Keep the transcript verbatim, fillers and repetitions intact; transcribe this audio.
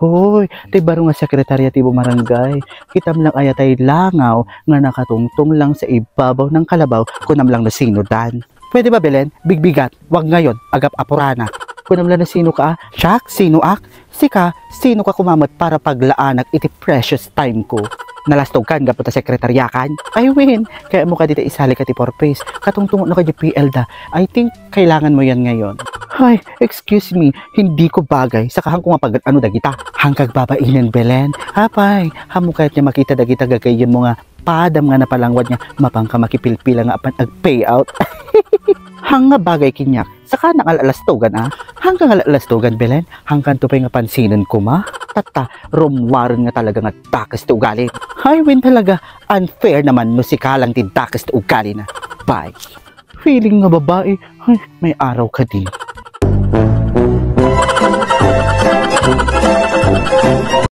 Hoy, ti baro nga sekretarya ti bumarangay. Kitam lang aya tay langaw nga nakatungtong lang sa ibabaw ng kalabaw, kunam lang no sino dan. Pwede ba, Belen? Bigbigat, wag ngayon, agap apurana. Kunam lang no sino ka, ah? Siak, sino ak? Sika, sino ka kumamat para paglaanak iti precious time ko? Nalastog kan gapu ta sekretarya kan? Ay, wen, kaya mo ka dita isali ka ti purpose. Katungtungo no ka di P L da. I think, kailangan mo yan ngayon. Ay, excuse me, hindi ko bagay. Saka hangko nga pagad ano dagita. Hangkag babainen, Belen. Apay, hamo kayat nga makita dagita gagayyem mo nga padam nga napalangwad nga mapangka makipilpila nga apan ag-payout. Hang nga bagay kaniak. Saka na nga lalastogan, ah. Hangka nga lalastogan, Belen. Hangkan to pay nga pansinen kuma. Tatta, rumwaren nga talaga nga dakes ti ugali. Ay, wen talaga. Unfair naman no sika lang ti dakes ti ugali na. Bye. Feeling nga babae, ay, may araw ka di.